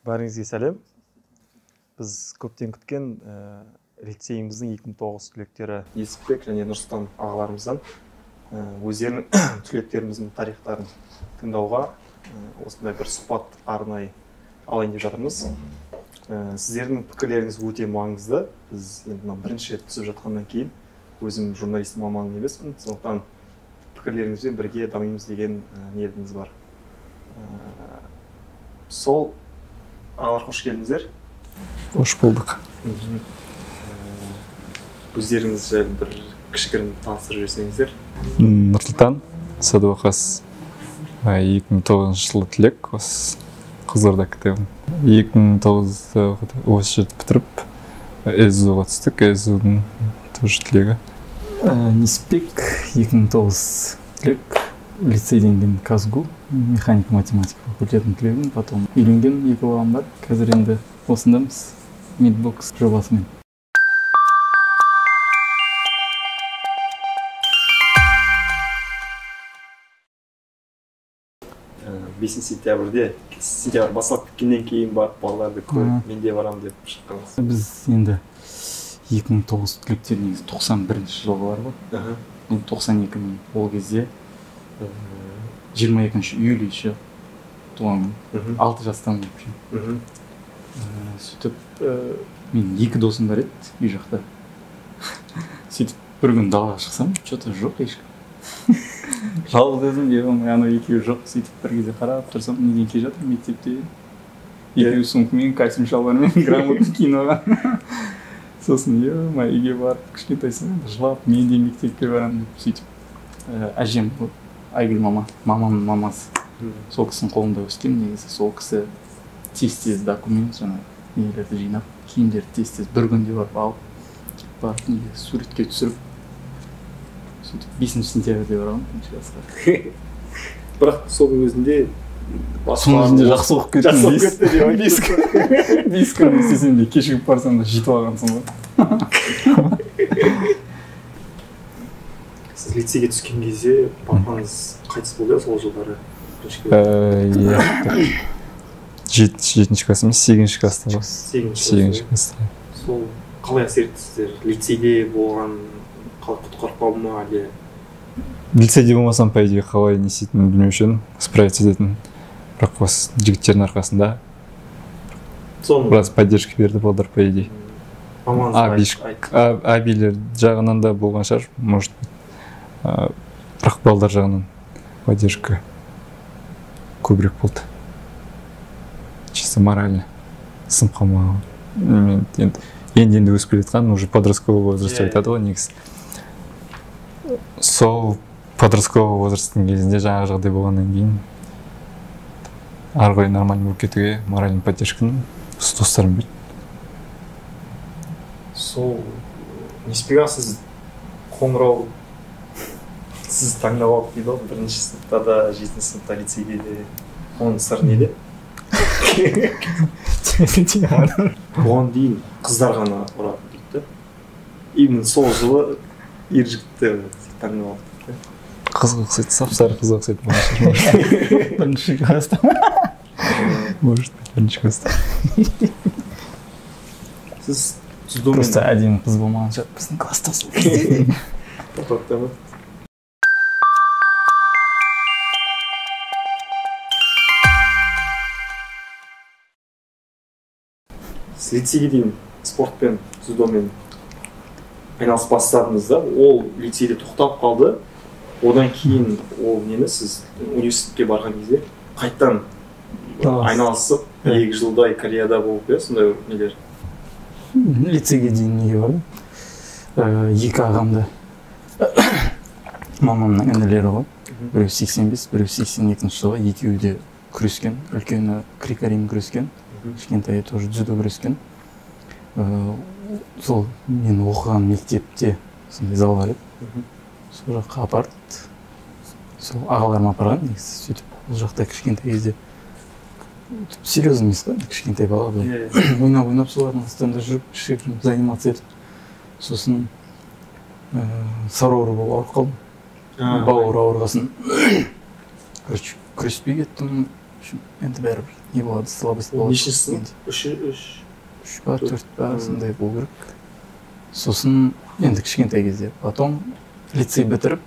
Бәріңізге сәлем. Біз көптен күткен лицейіміздің 2009 түлектері Несіпбек және Нұрсұлтан ағаларымыздан өздерінің түлектеріміздің тарихтарын тыңдауға осындай бір сұхбат арнайы алайын деп жатырмыз. Сіздердің пікірлеріңіз өте маңызды. Біз енді мына бірінші рет түсіп жатқаннан кейін өзім журналист маманы емеспін, сондықтан пікірлеріңізбен бірге дамимыз деген ниетіміз бар. Сол ағалар, қош келдіңіздер. Қош болдық. Өздеріңіз жайлы бір кішігірім таныстырып жіберсеңіздер. Нұрсұлтан Садуақас, 2009 жылы түлек, осы Қызылорда КТМ. 2009-да осы жерді бітіріп, СЗУ-ға түстік, СЗУ-дің тоже түлегі. Несіпбек, 2009 түлек, лицейден кейін КазГУ, механика-математика факультетінің түлегімін, потом үйленген, екі балам бар. Қазір енді осындамыз, Мидбокс жобасымен. Бесінші сентябрьде, сентябрь басталып кеткеннен кейін барып балаларды көріп, мен де барамын деп шыққанбыз. Біз енді 2009 түлектер негізі 91 жылғы бар ғой. Мен 92 мен ол кезде 22 июль еще туған күн. 6 жастамын вообще. Сөйтіп мен екі досым бар еді үй жақта. Сөйтіп бір күн далаға шықсам, что-то жоқ ешкім. Жалғыз өзім, ебам, анау екеуі жоқ. Сөйтіп бір кезде қарап тұрсам, неден келе жатыр мектепте. Екеуі сумкамен, костюм шалбармен, грамотно киініп алған. Сосын, ема, үйге барып, кішкентайсың, жылап, мен де мектепке барамын деп сөйтіп. Әжем, Айгүл мама, мамамның мамасы. Сол кісінің қолында өскем негізі. Сол кісі тез-тез документ, жаңа нелерді жинап, киімдерді тез-тез бір күнде барып алып, барып неге суретке түсіріп, сөйтіп 5 сентябрьде барамын бірінші классқа. Бірақ соның өзінде соның өзінде жақсы оқып кеттім. Жақсы оқып кетті деп айтасың. 5 күн істесем де кешігіп барсам да жетіп алғансың ғой. Сіз лицейге түскен кезде папаңыз қайтыс болды сол жылдары? Иә. Жетінші класс емес, 8-ші класста ғой. 8-ші класста. Сол қалай әсер етті сіздер? Лицейде болған қалай құтқарып қалды ма әлде? Лицейде болмасам, по идее, қалай не істейтінін білмеуші едім, справиться ететін. Бірақ осы жігіттердің арқасында біраз поддержка берді балдар, по идее. Абилер жағынан да болған шығар, может быть. Бірақ балдар жағынан поддержка көбірек болды. Чисто морально. Сынып қалмаған. Мен енді өсіп келе жатқан, уже подростковый возраст деп айтады ғой негізі. Сол подростковый возрасттың кезінде жаңа жағдай болғаннан кейін ары қарай нормально болып кетуге моральный поддержканы достарым берді. Сол Несіпбек аға, сіз қоңырау сіз таңдап алып дейді ғой, бірінші сыныпта да, жетінші сыныпта лицейде де. Оның сыры неде? Бұған дейін қыздар ғана ұратын дейді да. Именно сол жылы ер жігітті таңдап алды дейді. Қызға ұқсайды, сап-сары қызға ұқсайды. Бірінші класста. Может, бірінші класста. Сіз дзюдомен... Просто әдемі қыз болмаған шығар, біздің класста сол кезде. Тоқтатты ма? Сіз лицейге дейін спортпен, дзюдомен айналысып бастадыңыз да, ол лицейде тоқтап қалды. Одан кейін ол нені сіз университетке барған кезде қайтадан айналысып, 2 жылдай Кореяда болып, иә, сондай нелер? Лицейге дейін неге бардым? Екі ағамды мамамның інілері ғой. Біреу 85, біреу 82 жылғы, екеуі де күрескен. Үлкені грек-рим күрескен, кішкентайы тоже дзюдо күрескен. Сол мен оқыған мектепте сондай зал бар еді. Сол жаққа апарды. Сол ағаларым апарған негізі. Сөйтіп ол жақта кішкентай кезде серьезно емес қой, кішкентай бала былай ойнап-ойнап солардың астында жүріп, кішігірім заниматься етіп. Сосын сары ауру болып ауырып қалдым. Бауыр ауырғасын. Короче, күреспей кеттім. Енді бәрібір не болады, слабость болады. Нешінші сынып? Үш па, 4 па, сондай болу керек. Сосын енді кішкентай кезде. Потом лицей бітіріп,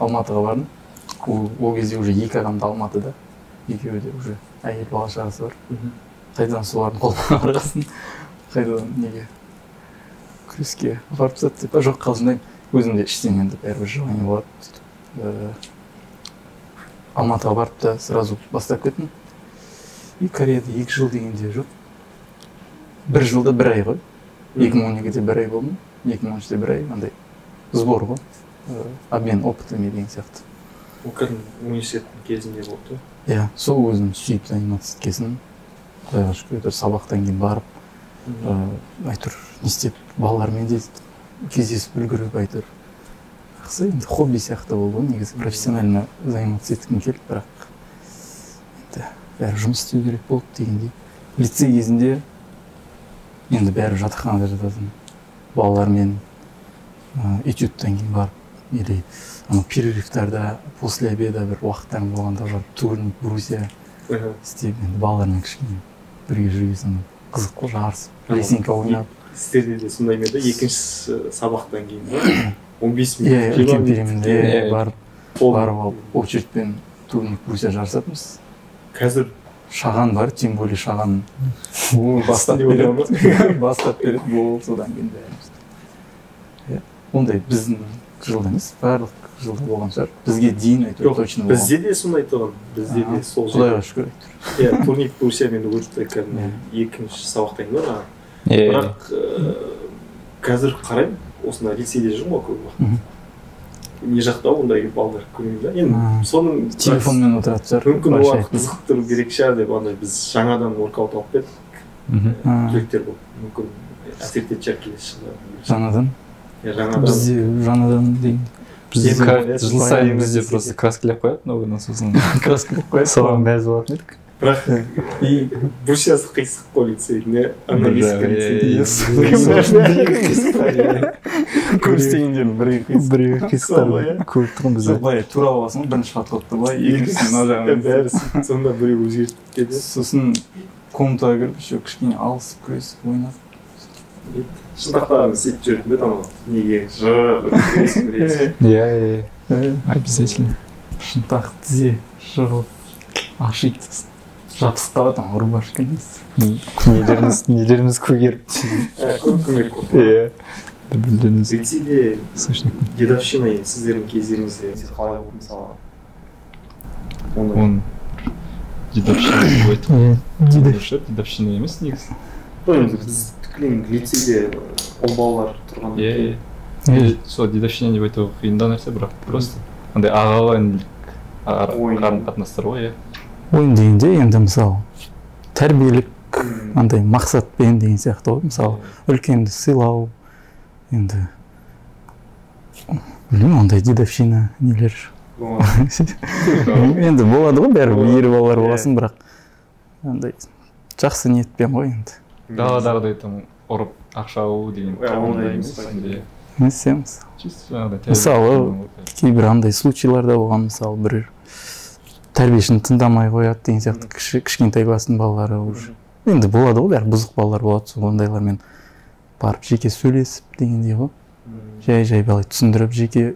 Алматыға бардым. Ол кезде уже 2 ағам да Алматыда. Екеуі де уже әйел бала шағасы бар. Қайдан солардың қолына барғасын, қайдан неге күреске апарып тастады деп, жоқ қалжыңдаймын. Өзім де іштен енді бәрібір желание болады. Алматыға барып та сразу бастап кеттім. И Кореяда 2 жыл дегенде жоқ. 1 жылда 1 ай ғой. 2012-де 1 ай болдым, 2013-те 1 ай, андай сбор ғой. Обмен опытами деген сияқты. Ол кәдімгі университеттің кезінде болды. Иә, сол өзім сүйіп заниматься еткесін. Құдайға шүкір, әйтеуір сабақтан кейін барып, әйтеуір не істеп, балалармен де кездесіп үлгеріп, әйтеуір. Жақсы, енді хобби сияқты болды ғой, негізі профессионально заниматься еткім келді, бірақ енді бәрі жұмыс істеу керек болды дегендей. Лицей кезінде енді бәрі жатақханада жататын. Балалармен этюдтан кейін барып, или анау перерывтарда, после обеда бір уақыттарым болғанда барып турник, брусья істеп, енді балалармен кішкене бірге жүрген қызық қой, жарысып, лесенка ойнап. Сіздерде де сондай ма еді? Екінші сабақтан кейін ба? 15 минут. Иә, үлкен переменде барып алып, очередьпен турник, брусья жарысатынбыз. Қазір Шаған бар, тем более Шаған бастап береді. Бастап береді, болды, содан кейін бәріміз. Ондай біздің жылда емес, барлық жылда болған шығар. Бізге дейін әйтеуір точно болған. Бізде де сондай тұғын, бізде де сол жер. Құдайға шүкір әйтеуір. Иә, турник брусьямен өтті кәдімгі екінші сабақтан кейін ғой. Бірақ қазір қараймын, осында лицейде жүрмін ғой көп уақыт. Не жақта ондай балалар көрмеймін да. Енді соның телефонмен отыратын шығар. Мүмкін олар қызықтыру керек шығар деп андай біз жаңадан воркаут алып бердік. Түлектер болып, мүмкін әсер ететін шығар келесі жылы. Жаңадан? Жаңадан. Бізде жаңадан деген. Бізде жыл сайын бізде просто краскілеп қояды, новыйдан сосын краскілеп қояды. Соған мәз болатын едік. Бірақ брусьясы қисық қой лицейдің, ана ескі лицейде. Көп істегендердің бірге қисық. Бірге қисықтар көп тұғын бізде. Былай тура аласың, бірінші подходты былай, екіншісі мына жағынан. Бәрі сонда біреу өзгертіп кетеді. Сосын комнатаға кіріп, еще кішкене алысып, күресіп, ойнап. Шынтақтарын сөйтіп жүретін бе анау? Неге жығып, күресіп. Иә, обязательно. Шынтақ тізе жығылып, ашиды сосын. Жабысып қалады, ана рубашка несі. Нелеріміз көгеріп. Көп көмек болды. Иә. Бір-бірлеріміз. Лицейде дедовщина сіздердің кездеріңізде қалай болды мысалы? Он дедовщина деп айтып. Дедовщина емес негізі. Біз кілең лицейде ұл балалар тұрғаннан кейін. Иә, сол дедовщина деп айтуға қиын да нәрсе, бірақ просто андай ағалы інілік қарым-қатынастар ғой, иә. Ойын дегенде енді мысалы тәрбиелік андай мақсатпен деген сияқты ғой, мысалы үлкенді сыйлау, енді білмеймін, ондай дедовщина нелер. Енді болады ғой бәрібір, ер балалар боласың, бірақ андай жақсы ниетпен ғой енді. Даладағыдай там ұрып ақша алу деген ондай емес. Емес, мысалы кейбір андай случайлар да болған, мысалы бір тәрбиешіні тыңдамай қояды деген сияқты, кішкентай класстың балалары уже. Енді болады ғой, бәрі бұзық балалар болады, сол ондайлармен барып жеке сөйлесіп дегендей ғой. Жай-жай былай түсіндіріп, жеке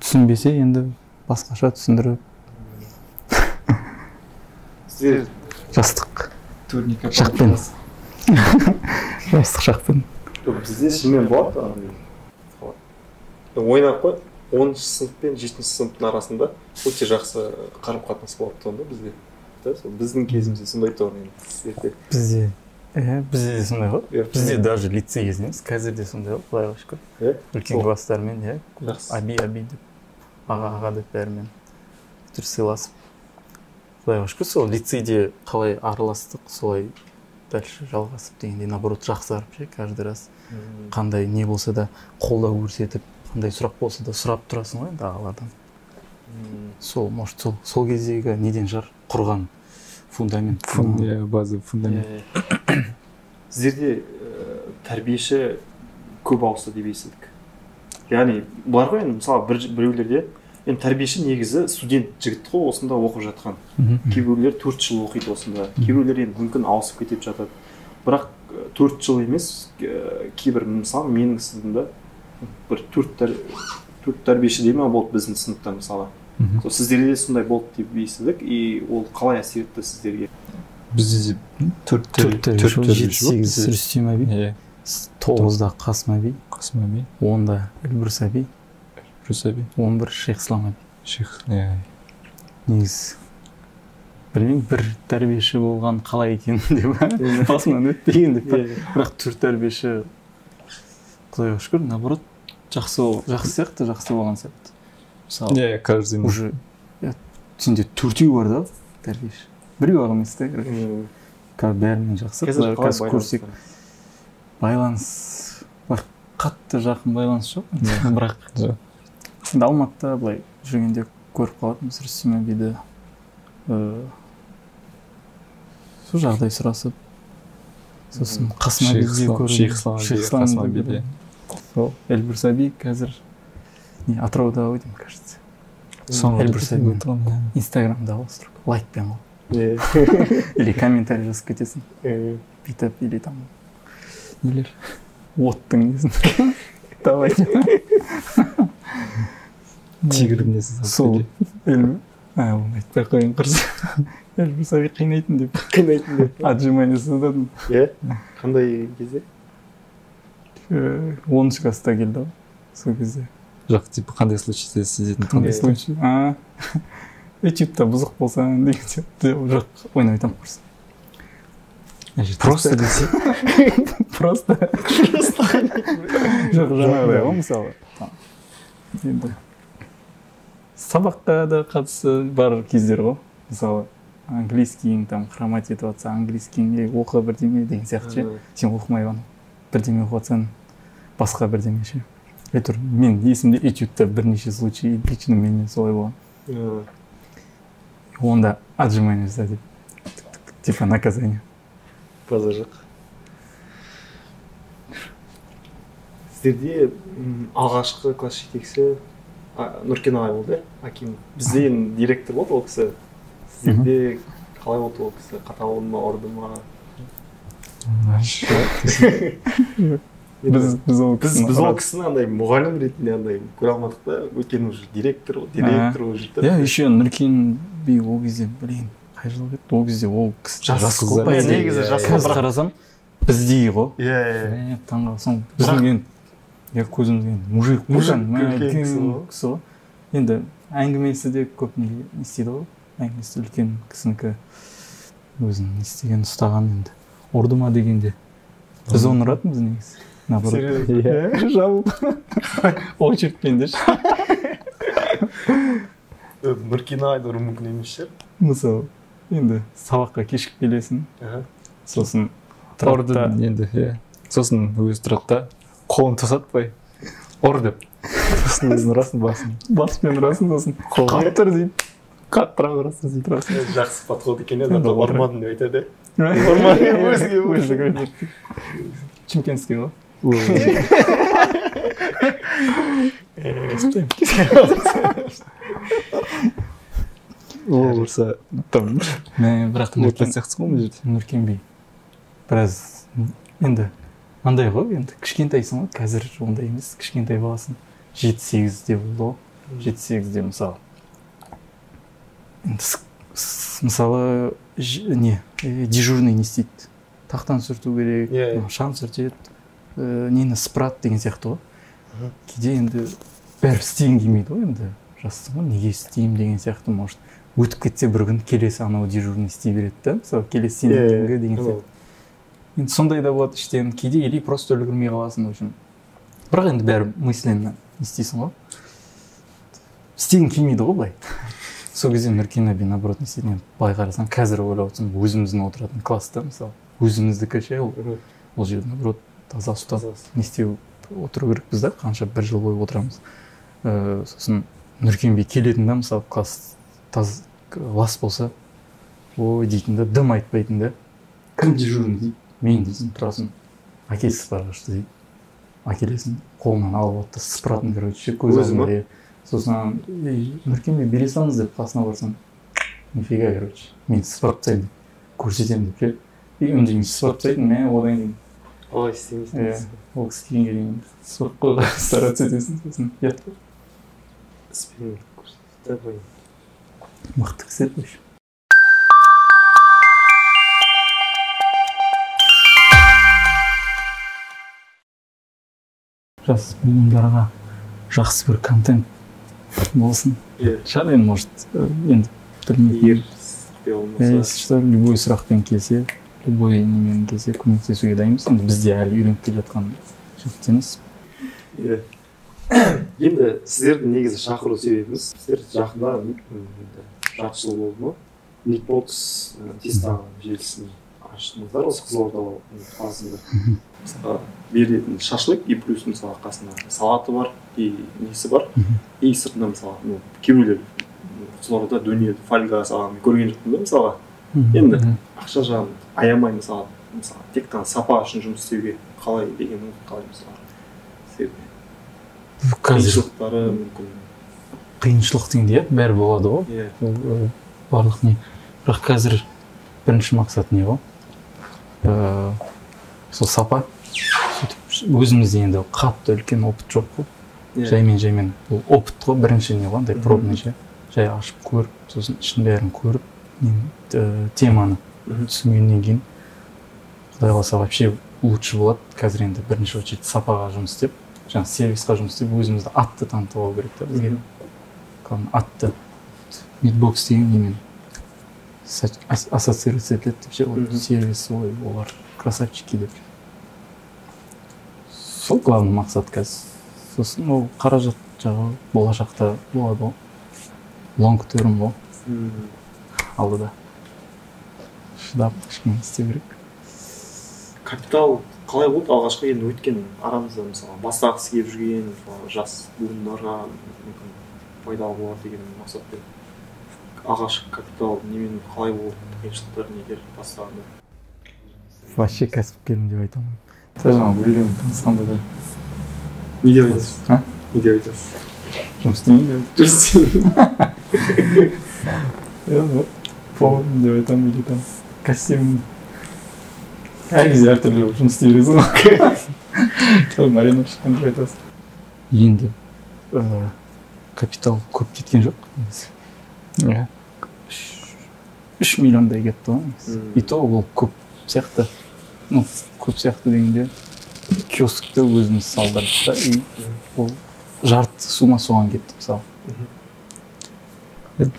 түсінбесе енді басқаша түсіндіріп. Сіздер жастық шақпен. Жастық шақпен. Бізде шынымен болады. Ойнап қой, 10-шы сынып пен 7-ші сыныптың арасында өте жақсы қарым-қатынас болады тұғын да бізде. Біздің кезімізде сондай тұғын енді сіздерде. Бізде, бізде де сондай ғой. Бізде даже лицей кезінде емес, қазір де сондай ғой, құдайға шүкір. Үлкен класстармен, иә, аби аби деп, аға аға деп бәрімен түр сыйласып. Құдайға шүкір, сол лицейде қалай араластық, солай дальше жалғасып дегендей, наоборот жақсарып ше, каждый раз қандай не болса да қолдау көрсетіп, қандай сұрақ болса да сұрап тұрасың ғой енді ағалардан. Сол, может, сол кездегі неден шығар құрған фундамент. Иә, база, фундамент. Сіздерде тәрбиеші көп ауысты деп естідік. Яғни бұлар ғой енді, мысалы, біреулерде енді тәрбиеші негізі студент жігіт қой, осында оқып жатқан. Кейбіреулер 4 жыл оқиды осында, кейбіреулер енді мүмкін ауысып кетіп жатады. Бірақ 4 жыл емес, кейбір, мысалы, менің сыныбымда бір 4 тәрбиеші дей ма болды біздің сыныпта, мысалы. Сол сіздерде де сондай болды деп естідік, и ол қалай әсер етті сіздерге? Бізде де 4 Төрт, тәрбиеші 7, 8 Рүстем әби, Иә. 9-да Қасым әби, Қасым әби, 10-да Эльбрус әби, Эльбрус әби, 11 Шейх Ислам әби. Шейх, иә. Негізі білмеймін, бір тәрбиеші болған қалай екен деп басымнан өтпеген деп. Бірақ 4 тәрбиеші, Құдайға шүкір, наоборот, жақсы сияқты, жақсы болған сияқты. Мысалы, Иә, каждый уже сенде 4 бар да тәрбиеші. Біреу ақ емес та, короче. Қазір бәрімен жақсы. Қазір қалай Қазір көрсек, байланыс былай қатты жақын байланыс жоқ. Бірақ енді Алматыда былай жүргенде көріп қалатынбыз Рүстем әбиді. Сол жағдай сұрасып, сосын Қасым әбиді көріп, Шейх Ислам әби, Шейх Ислам Қасым әби әби де. Сол Эльбрус әби қазір не Атырауда ғой деймін, кажется. Соңғы Эльбрус әби. Инстаграмда ғой, лайкпен ғой. Или комментарий жазып кетесің. Бүйтіп, или там нелер, оттың несін. Давай. Тигрдің несін. Сол оны айтпай қояйын құрсын. Эльбрус әби қинайтын деп. Қинайтын деп. Отжимание жасататын. Иә? Қандай кезде? 10 класста келді ғой. Сол кезде. Жоқ, типа қандай случайда сіздетін? Қандай случай? Этюдта бұзық болсаң деген сияқты. Жоқ, ойнап айтамын құрсын. Просто десе? Просто. Жоқ, жаңағыдай ғой, мысалы. Енді сабаққа да қатысы бар кездер ғой. Мысалы, английскийің там хромать етіп жатса, английскийің оқы бірдеме деген сияқты ше. Сен оқымай ғана бірдеме оқып жатсаң, басқа бірдеме ше. Әйтеуір мен есімде этюдта бірнеше случай лично менімен солай болған. Онда отжимание жаса деп, типа наказание. Базар жоқ. Сіздерде алғашқы класс жетекшісі Нұркен ағай болды, Аким. Бізде енді директор болды ол кісі. Сіздерде қалай болды ол кісі? Қатал болды ма, ұрды ма? Біз ол кісіні андай мұғалім ретінде андай көре алмадық та, өйткені уже директор болып жүрді. Иә, еще Нұркен би ол кезде, блин, қай жыл еді? Ол кезде ол кісі жас қой. Негізі жас қой. Қазір қарасам, біздей ғой. Иә. Таңғалсаң, біздің енді көзімізге мужик үлкен кісі ғой. Енді әңгімесі де көп не істейді ғой. Әңгімесі үлкен кісінікі, өзінің не істеген, ұстаған енді. Ұрды ма дегенде. Біз оны ұратынбыз негізі. Наоборот. Иә, жабылып. Очередьпен деші. Нұркен ағайды ұру мүмкін емес шығар. Мысалы, енді сабаққа кешігіп келесің. Сосын ұрды енді, иә. Сосын өзі тұрады да, қолын тосады былай. Ұр деп. Сосын өзін ұрасың басын. Баспен ұрасың, сосын қаптыр дейді. Қаттырақ ұрасың дейді. Жақсы подход екен, енді ұрмадым деп айтады. Ұрмадым өзге өзі. Чимкентский ғой. Ол ұрса там. Бірақ Нұркен би біраз енді андай ғой, енді кішкентайсың ғой, қазір ондай емес, кішкентай баласың. 7-8-де болды ғой. 7-8-де мысалы. Енді мысалы не, дежурный не істейді? Тақтан сүрту керек, шам сүртеді, нені сыпырады деген сияқты ғой. Кейде енді бәрі істегің келмейді ғой, енді жассың ғой, неге істеймін деген сияқты, может, өтіп кетсе бір күн келесі анау дежурный істей береді да, мысалы келесі сенен кейінгі деген сияқты. Енді сондай да болады іштен, кейде или просто үлгермей қаласың, в общем. Бірақ енді бәрі мысленно не істейсің ғой. Істегің келмейді ғой былай. Сол кезде Нұркен әби наоборот не істейді, былай қарасаң, қазір ойлап отырсам, өзіміздің отыратын класста, мысалы, өзіміздікі ше, ол жерде наоборот таза ұстап не істеу отыру керекпіз да, қанша бір жыл бойы отырамыз. Сосын Нұркен би келетін да, мысалы, класс таз лас болса, ой дейтін да, дым айтпайтын да. Кім дежурный дейді, мен дейтін, тұрасың. Әкесі сыпырғышты дейді. Әкелесің, қолынан алып алды да сыпыратын, короче, көз алдында. Сосын Нұркен бей, бере салыңыз деп қасына барсам, нифига, короче, мен сыпырып тастаймын деп, көрсетемін деп ше. И үндемей сыпырып тастайтын, мә, одан кейін. Олай істемейсің. Иә, ол кісі келгенге дейін сыпырып қоюға стараться етесің, сосын ұят қой. Іспен көрсетті ғой. Мықты кісі еді, в общем. Жас буындарға жақсы бір контент болсын. Шығар енді, может, енді білмеймін. Егер құпия болмаса. Если что, любой сұрақпен келсе, любой немен келсе, көмектесуге дайынбыз. Енді біз де әлі үйреніп келе жатқан жігіт емес. Енді сіздерді негізі шақыру себебіміз, сіздер жақында, жарты жыл болды ма, Митбокс теста желісін аштыңыздар осы Қызылорда қаласында. Мысалға, берілетін шашлык и плюс мысалы қасында салаты бар и несі бар, и сыртында мысалы, ну, кейбіреулер Қызылордада дөнер фольга салғанын көрген жоқпын да мысалға. Енді ақша жағын аямай мысалы тек қана сапа үшін жұмыс істеуге қалай деген қалай мысалы себебі қиыншылықтары мүмкін. Қиыншылық дегенде иә, бәрі болады ғой. Барлық не. Бірақ қазір бірінші мақсат не ғой? Сол сапа. Сөйтіп өзімізде енді қатты үлкен опыт жоқ қой. Жаймен-жаймен бұл опыт қой, бірінші не ғой, андай пробный ше. Жай ашып көріп, сосын ішін бәрін көріп, теманы түсінгеннен кейін Құдай қаласа вообще лучше болады. Қазір енді бірінші очередь сапаға жұмыс істеп, жаңа сервисқа жұмыс істеп, өзімізді атты танытып алу керек та бізге. Главное атты. Митбокс деген немен ассоциироваться етіледі деп ше, сервис, ой, олар красавчики деп. Сол главный мақсат қазір. Сосын ол қаражат жағы болашақта болады ғой. Long term ғой. Алдыда. Шыдап кішкене істеу керек. Капитал қалай болды алғашқы енді өткен арамызда мысалы бастағысы келіп жүрген мысалы жас буындарға мүмкін пайдалы болар деген мақсатпен алғашқы капитал немен қалай болды, қиыншылықтар нелер бастағанда? Вообще кәсіпкермін деп айта алмаймын. Жаңа өлең танысқанда да. Не деп айтасыз? А? Не деп айтасыз? Жұмыс істемеймін деп. Жұмыс істемеймін. Иә, повармын деп айтамын или там кассирмін. Әр кезде әртүрлі жұмыс істей бересің ғой. Сол маринов шыққан деп айтасың. Енді капитал көп кеткен жоқ негізі. Иә. 3 миллиондай кетті ғой негізі. И то ол көп сияқты. Ну, көп сияқты дегенде киоскті өзіміз салдырдық та, и ол жарты сумма соған кетті мысалы.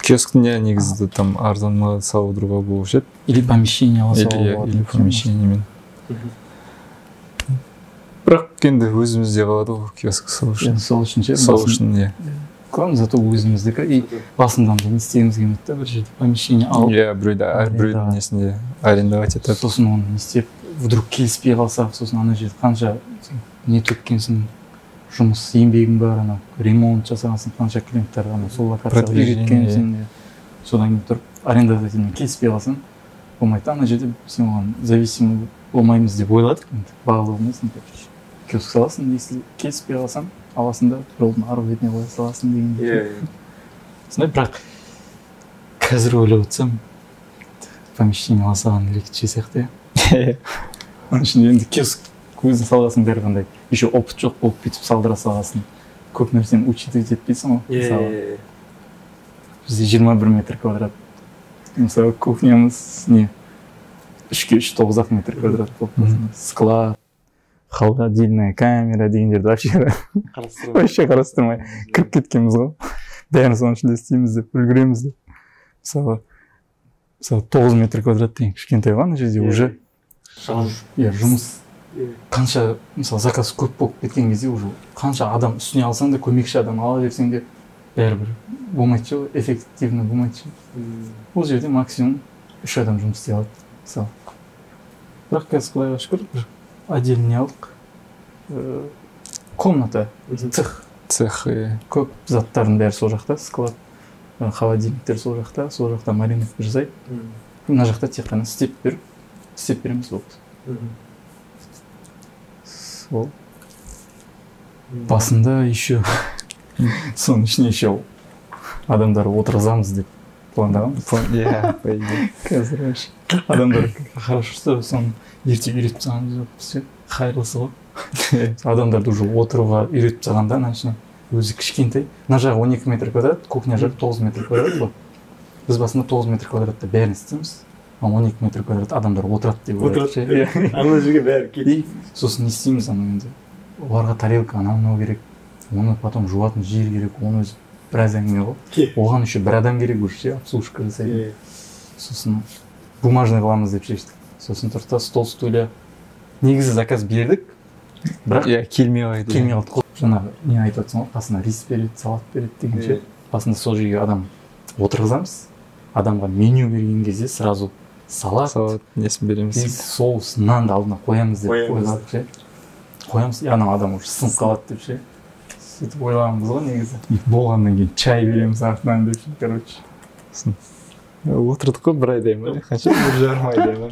Киосктің не негізі там арзанға салдыруға болушы еді. Или помещение ала салуға болады. Или помещениемен. Бірақ енді өзімізде қалады ғой киоск сол үшін. Сол үшін ше. Сол үшін, иә. Главное, зато өзіміздікі. И басында не істегіміз келмейді да, бір жерде помещение алып. Иә, біреудің несінде арендовать етіп. Сосын оны не істеп, вдруг келіспей қалсақ, сосын ана жерде қанша не төккенсің, жұмыс еңбегің бар, ана ремонт жасағансың, қанша клиенттер ана сол локацияға үйреткенсің. Содан кейін тұрып арендодательмен келіспей қалсаң, болмайды. Ана жерде сен оған зависимый болмаймыз деп ойладық, енді бағалы болмайсың, короче. Киоск саласың, если келіспей қалсаң, аласың да жолдың арғы бетіне қоя саласың дегендей. Сондай, бірақ қазір ойлап отырсам, помещение ала салған легче сияқты. Оның ішінде енді киоск өзің салғасың бәрі қандай. Еще опыт жоқ болып бүйтіп салдыра салғасың. Көп нәрсені учитывать етпейсің ғой. Мысалы, бізде 21 метр квадрат. Мысалы, кухнямыз не 3-ке 3 9 метр квадрат болып қалсын. Склад, холодильная камера дегендерді вообще қарастырмай кіріп кеткенбіз ғой. Бәрін соның ішінде істейміз деп, үлгереміз деп. Мысалы, 9 метр квадрат деген кішкентай ғой, ана жерде уже жұмыс қанша, мысалы, заказ көп болып кеткен кезде уже қанша адам үстіне алсаң да, көмекші адам ала берсең де бәрібір болмайды ше, эффективно болмайды ше. Ол жерде максимум 3 адам жұмыс істей алады, мысалы. Бірақ қазір Құдайға шүкір, бір отдельный алдық. Комната, цех. Цех, көп заттардың бәрі сол жақта, склад, холодильниктер сол жақта, сол жақта мариновка жасайды. Мына жақта тек қана істеп беріп, істеп береміз болды. Сол. Басында еще соның ішіне еще адамдар отырғызамыз деп пландағанбыз. Иә, по идее. Қазір вообще адамдар хорошо, что соны ерте үйретіп тастағанбыз жоқпыз ше, қайырлысы ғой. Адамдарды уже отыруға үйретіп тастағанда ана ішіне өзі кішкентай. Мына жағы 12 метр квадрат, кухня жағы 9 метр квадрат ғой. Біз басында 9 метр квадратта бәрін істейміз. А 12 метр квадрат адамдар отырады деп ойладық ше. Ана жерге бәрі келді. И сосын не істейміз ана енді? Оларға тарелка анау мынау керек, оны потом жуатын жер керек, оны өзі біраз әңгіме ғой. Оған еще бір адам керек уже ше, обслужка жасайды. Сосын бумажный қыламыз деп шештік. Сосын тұрды да стол, стулья. Негізі заказ бердік, бірақ иә, келмей қалды. Келмей қалды. Жаңағы не айтып жатсың ғой, қасына рис береді, салат береді деген ше. Басында сол жерге адам отырғызамыз. Адамға меню берген кезде сразу салат, салат несін береміз, рис, соус, нанды алдына қоямыз деп ойладық ше. Қоямыз, и анау адам уже сынып қалады деп ше. Сөйтіп ойлағанбыз ғой негізі. Болғаннан кейін чай береміз артынан деп ше, короче. Отырдық қой бір айдай ма, қанша, 1,5 айдай ма.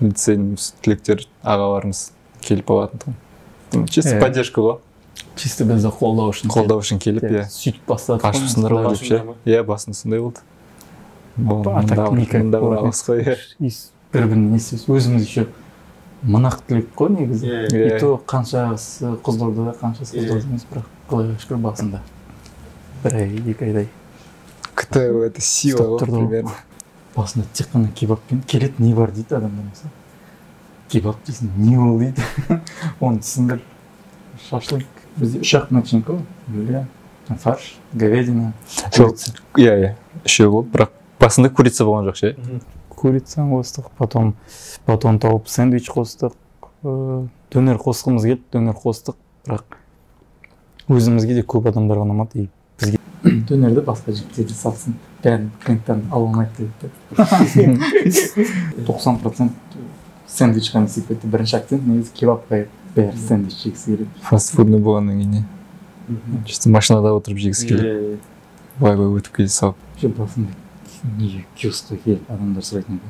Лицейдің түлектер ағаларымыз келіп алатын тұғын. Чисто поддержка ғой. Чисто бізді қолдау үшін. Қолдау үшін келіп, иә. Сөйтіп бастадық. Ашыпсыңдар ғой деп ше. Иә, басында сондай болды. Мында бір алғыс қой, иә. Бір-біріне не істейміз. Өзіміз еще мынақ түлек қой негізі. И то қаншасы Қызылордада, қаншасы Қызылордада емес, бірақ Құдайға шүкір басында бір ай, 2 айдай. КТ это сила ғой, примерно. Басында тек қана кебабпен келеді, не бар дейді адамдар мысалы. Кебаб дейсің, не ол дейді. Оны түсіндір. Шашлык. Бізде 3-ақ начинка ғой. Люля, фарш, говядина, курица. Иә, иә. Үшеу болды, бірақ басында курица болған жоқ ше. Курицаны қостық, потом батон тауып сэндвич қостық, дөнер қосқымыз келді, дөнер қостық, бірақ өзімізге де көп адамдарға ұнамады. И бізге дөнерді басқа жігіттер сатсын, бәрін клиенттен ала алмайды деп. 90% сэндвич қана істеп кетті. Бірінші акцент негізі кебабқа бәрі сэндвич жегісі келеді. Фастфудный болғаннан кейін, чисто машинада отырып жегісі келеді. Былай-былай өтіп келе салып. Басында неге киоскқа келіп адамдар сұрайтын еді.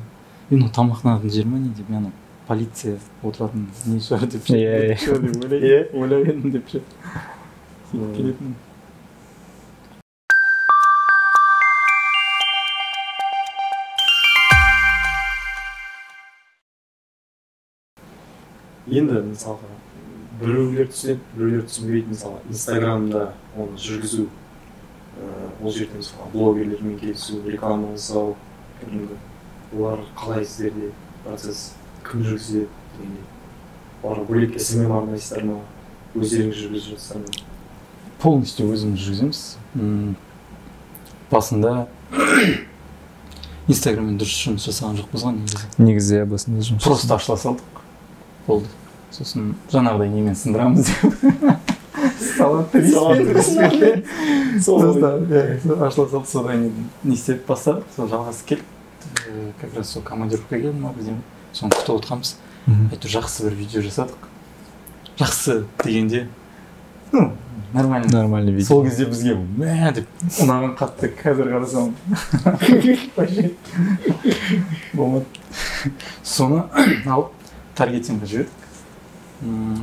Мынау тамақтанатын жер ма не деп, мен анау полиция отыратын не шығар деп ойлап едім деп ше. Сөйтіп келетін. Енді мысалға біреулер түсінеді, біреулер түсінбейді. Мысалы Инстаграмда оны жүргізу, ол жерде мысалы блогерлермен келісу, реклама жасау, кәдімгі олар қалай сіздерде процесс, кім жүргізеді дегендей. Оларға бөлек SMM арнайсыздар ма, өздеріңіз жүргізіп жатсыздар ма? Полностью өзіміз жүргіземіз. Басында Инстаграммен дұрыс жұмыс жасаған жоқпыз ғой негізі. Негізі иә, басында жұмыс. Просто ашыла салдық. Болды. Сосын жаңағыдай немен сындырамыз деп. Салатты риспен. Ашыла салдық, содан не істеп бастадық, сол жалғасы келді. Как раз сол командировкаға келдім бізден. Соны күтіп отырғанбыз. Әйтеуір жақсы бір видео жасадық. Жақсы дегенде, ну, нормально. Нормальный видео. Сол кезде бізге мә деп ұнаған қатты, қазір қарасам. Болмады. Соны алып таргетингке жібердік.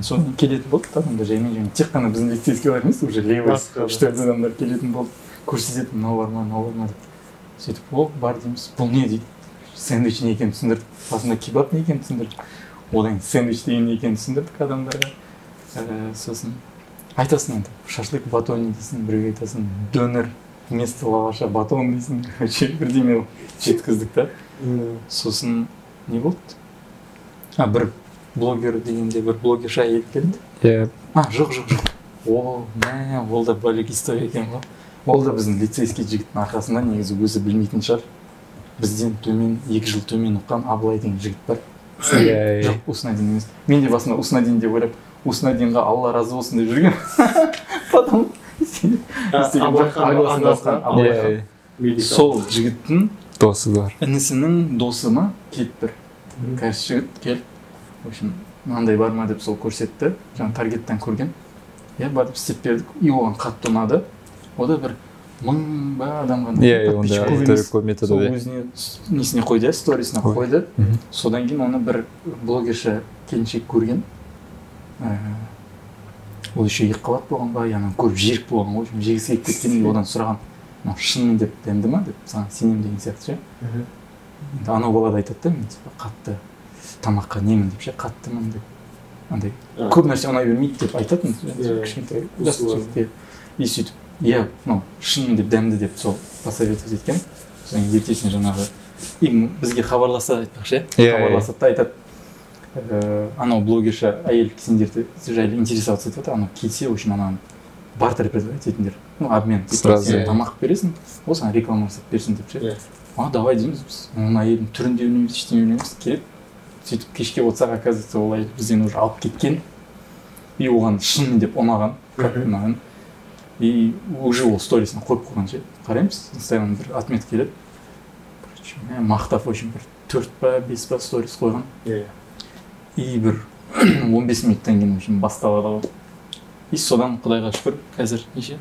Содан келетін болды адамдар жаймен-жаймен. Тек қана біздің лицейскийлер емес, уже левый үш-төрт адамдар келетін болды. Көрсететін, мынау бар ма, мынау бар ма деп. Сөйтіп, о, бар дейміз. Бұл не дейді? Сэндвич не екенін түсіндірдік. Басында кебаб не екенін түсіндірдік. Одан кейін сэндвич деген не екенін түсіндірдік адамдарға. Сосын айтасың енді, шашлык батон дейсің, біреуге айтасың, дөнер вместо лаваша батон дейсің. Вообще бірдеме жеткіздік та. Сосын не болды? Бір блогер дегенде бір блогерша әйел келді. Иә. Жоқ. О, мә, ол да бөлек история екен ғой. Ол да біздің лицейский жігіттің арқасында, негізі өзі білмейтін шығар. Бізден төмен, 2 жыл төмен оқыған Абылай деген жігіт бар. Иә. Жоқ, Уснадин емес. Мен де басында Уснадин деп ойлап, Уснадинға Алла разы болсын деп жүргенмін. Потом Абылай. Сол жігіттің досы бар. Інісінің досы ма? Келіп бір. Кәріс жігіт келіп, в общем, мынандай бар ма деп сол көрсетті. Жаңа таргеттен көрген. Иә, бар деп істеп бердік. И оған қатты ұнады. О да бір 1000 ба адам ғана. Иә, онда көп методы. Сол өзіне несіне қойды, сторисіне қойды. Содан кейін оны бір блогерша келіншек көрген. Ол еще екі қабат болған ба, ананы көріп жерік болған ғой, жегісі келіп кеткен, и одан сұраған, мынау шынымен деп дәмді ма деп, саған сенемін деген сияқты ше. Енді анау бала да айтады да, мен типа қатты тамаққа немін деп ше, қаттымын деп. Андай көп нәрсе ұнай бермейді деп айтатын, кішкентай жас жігітке. И сөйтіп, иә, мынау шынымен деп дәмді деп сол посоветовать еткен. Содан кейін ертесіне жаңағы и бізге хабарласа айтпақшы, хабарласады да айтады, анау блогерша әйел сендерді жайлы интересоваться етіп жатыр, анау келсе, в общем, ананы бартер предлагать етіңдер, ну, обмен, сен тамақ бересің, ол саған реклама жасап берсін деп ше. А, давай дейміз біз, оның әйелдің түрін де білмейміз, ештеңе білмейміз, келеді. Сөйтіп кешке отырсақ, оказывается, ол әйел бізден уже алып кеткен, и оған шынымен деп ұнаған, қатты ұнаған, и уже ол сторисіне қойып қойған ше. Қараймыз, инстаграмда бір отметка келеді, короче, мақтап, в общем, бір 4 па 5 па сторис қойған. И бір 15 минуттан кейін, в общем, басталады ғой. И содан құдайға шүкір, қазір неше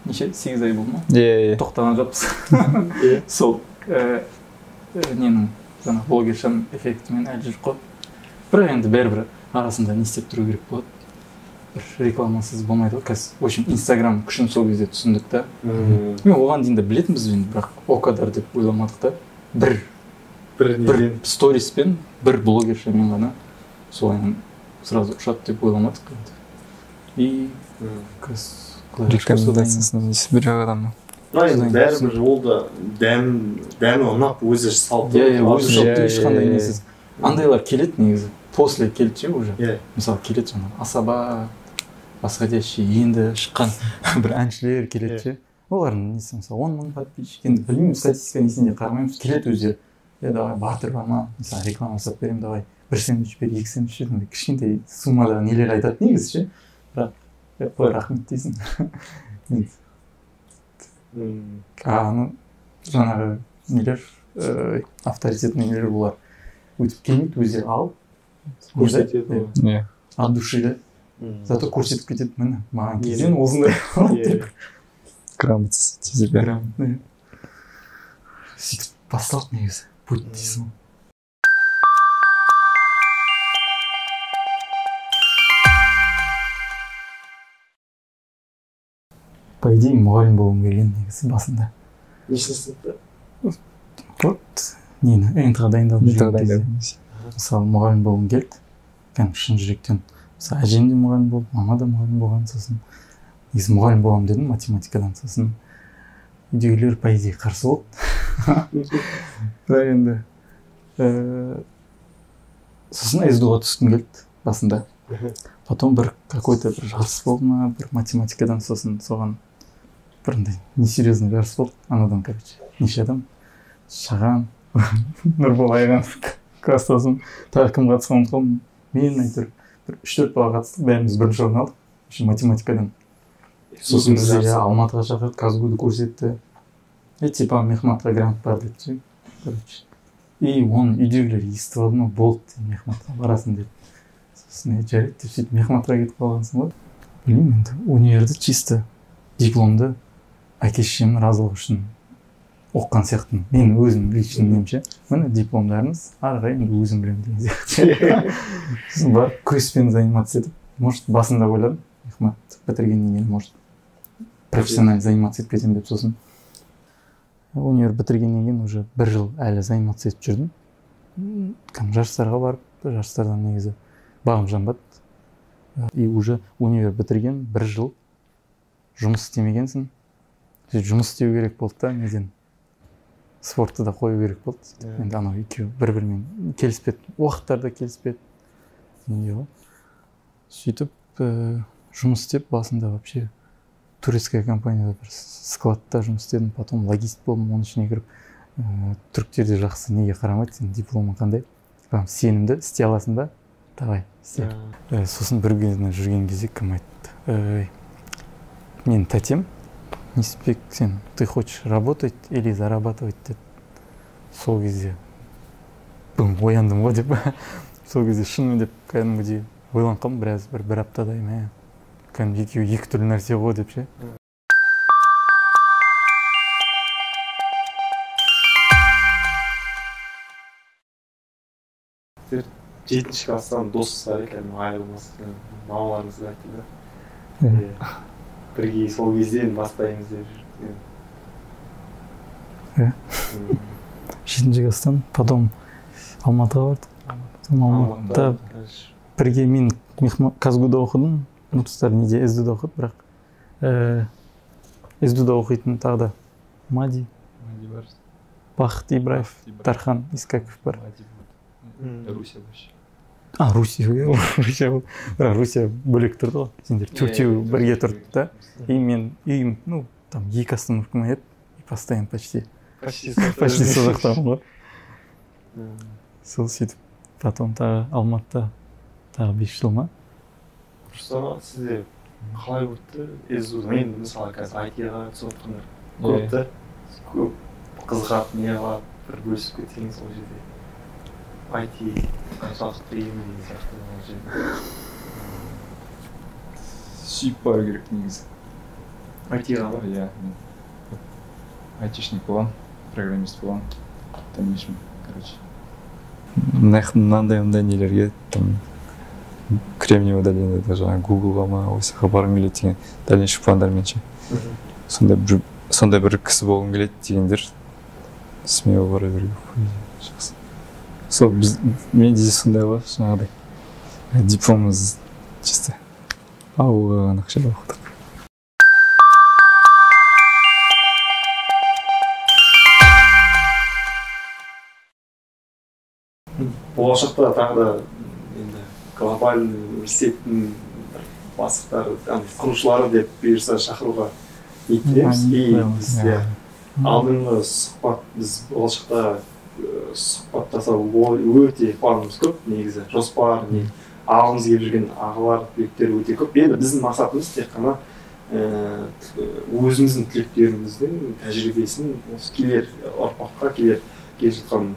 8 ай болды ма? Тоқтаған жоқпыз. Сол ненің жаңағы блогершаның эффектімен әлі жүріп қой. Бірақ енді бәрібір арасында не істеп тұру керек болады. Бір рекламасыз болмайды ғой. Қазір, в общем, Инстаграм күшін сол кезде түсіндік та. Мен оған дейін де білетінбіз енді, бірақ о қадар деп ойламадық та. Бір сториспен, бір блогершамен ғана солай сразу ұшады деп ойламадық енді. И қазір рекомендациясын несі бір адамның. Енді бәрібір ол да дәмі ұнап өзі салып. Иә, өзі салып ешқандай несіз. Андайлар келеді негізі, после келді ше уже. Мысалы келеді жаңағы асаба, восходящий енді шыққан бір әншілер келеді ше. Олардың несі мысалы 10 мың подписчик, енді білмеймін, статистика несіне қарамаймыз, келеді өздері. Давай бартер бар ма, мысалы реклама жасап беремін, давай бір сэндвич бер, 2 сэндвич бер, кішкентай суммада нелер айтады негізі ше. Бірақ қой, рахмет дейсің. Аны жаңағы нелер, авторитетный нелер, олар өтіп келмейді, өздері алып көрсетеді. От души да. Зато көрсетіп кетеді, міне маған келсең осындай деп. Грамотно. Грамотно. Сөйтіп басталды негізі путь дейсің. По идее, мұғалім болғым келген негізі басында. Нешінші сыныпта? Вот, нені, ҰБТ-ға дайындалып жүрген кезде. Мысалы, мұғалім болғым келді. Кәдімгі шын жүректен. Мысалы, әжем де мұғалім болды, мама да мұғалім болған, сосын негізі мұғалім боламын дедім математикадан, сосын үйдегілер, по идее, қарсы болды. Бірақ енді сосын СДУ-ға түскім келді басында. Потом бір какой-то бір жарыс болды ма, бір математикадан, сосын соған бір андай несерьезный жарыс болды. Анадан, короче, неше адам? Шаған, Нұрбол Айғанов класстасым, тағы кім қатысқан ұмытып қалдым. Мен әйтеуір бір 3-4 бала қатыстық, бәріміз бірінші орын алдық. Математикадан. Сосын бізді Алматыға шақырды, КазГУ-ды көрсетті. И типа мехматқа грант бар деді ше. Короче. И оны үйдегілер естіп алды ма, болды, мехматқа барасың деп. Сосын жарайды деп сөйтіп мехматқа кетіп қалғансың ғой. Білмеймін енді, универді чисто дипломды әке шешемнің разылығы үшін оқыған сияқтымын. Мен өзім лично нем ше. Міне дипломдарыңыз, ары қарай енді өзім білемін деген сияқты. Сосын барып күреспен заниматься етіп, может, басында ойладым, мехмат бітіргеннен кейін, может, профессионально заниматься етіп кетемін деп. Сосын универ бітіргеннен кейін уже бір жыл әлі заниматься етіп жүрдім. Кәдімгі жарыстарға барып, жарыстардан негізі бағым жанбады. И уже универ бітірген бір жыл жұмыс істемегенсің. Жұмыс істеу керек болды да, неден спортты да қою керек болды. Енді анау екеуі бір-бірімен келіспеді, уақыттар да келіспеді. Не ғой. Сөйтіп жұмыс істеп, басында вообще турецкая компанияда бір складта жұмыс істедім, потом логист болдым, оның ішіне кіріп. Түріктер де жақсы, неге қарамайды, сенің дипломың қандай, прям сенімді, істей аласың ба, давай істе. Сосын бір күні жүрген кезде кім айтты, мен тәтем, Несіпбек, сен ты хочешь работать или зарабатывать деді. Сол кезде бум, ояндым ғой деп. Сол кезде шынымен деп кәдімгідей ойланып қалдым біраз, бір аптадай, мә, кәдімгі екеуі екі түрлі нәрсе ғой деп ше. Жетінші класстан дос бар екен, айырылмас, мамаларыңыз да айтты да. Бірге сол кезден бастаймыз деп жүрдік. Иә. 7 класстан потом Алматыға бардық. Алматыда бірге мен КазГУда оқыдым, Нұрсұлтан неде СДУда оқыды, бірақ СДУда оқитын тағы да Мади бар. Бақыт Ибраев, Дархан Искаков бар. Руся вообще. А, Руся, бірақ Руся бөлек тұрды ғой. Сендер төртеу бірге тұрдық та. И мен үйім, ну, там 2 остановка ма еді, и постоянно почти. Почти сол жақтамын ғой. Сол сөйтіп, потом тағы Алматыда тағы 5 жыл ма? Нұрсұлтан, сізде қалай өтті? СДУ, мен мысалы қазір IT-ға түсіп жатқандар көп та, көп қызығады, не қылады, бір бөлісіп кетсеңіз ол жерде. IT қаншалықты қиын деген сияқты ол жерде. Сүйіп бару керек негізі. IT-ға ба? Иә, мен айтишник боламын, программист боламын, в дальнейшем, короче. Мынандай нелерге там Кремниевая долина, жаңағы Гуглға ма, осы жаққа барғым келеді деген дальнейший пландармен ше. Сондай бір кісі болғым келеді дегендер смело бара беруге жақсы. Сол біз, менде де сондай ғой, жаңағыдай дипломымыз чисто ауылға ғана ақшада оқыдық. Болашақта тағы да енді глобальный сеттің бастықтары, құрушылары деп бұйырса шақыруға ниеттенеміз. И бізде алдыңғы сұхбат, біз болашақта сұхбат жасау өте планымыз көп негізі, жоспар, не алғымыз келіп жүрген ағалар, түлектер өте көп. Енді біздің мақсатымыз тек қана өзіміздің түлектеріміздің тәжірибесін осы келер ұрпаққа, келе жатқан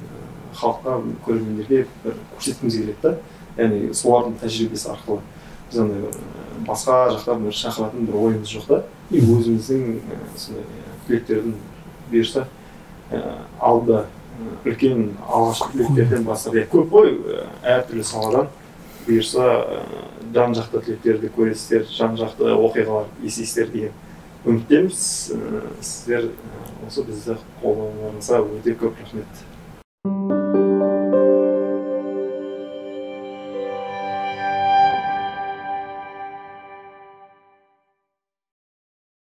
халыққа, көрермендерге бір көрсеткіміз келеді да. Яғни солардың тәжірибесі арқылы біз андай басқа жақтан бір шақыратын бір ойымыз жоқ та. И өзіміздің сондай түлектердің бұйырса алда үлкен алғашқы түлектерден бастап, көп қой әртүрлі саладан бұйырса жан жақты түлектерді көресіздер, жан жақты оқиғалар естисіздер деген үміттеміз. Сіздер осы бізді қолдауларыңызға өте көп рахмет.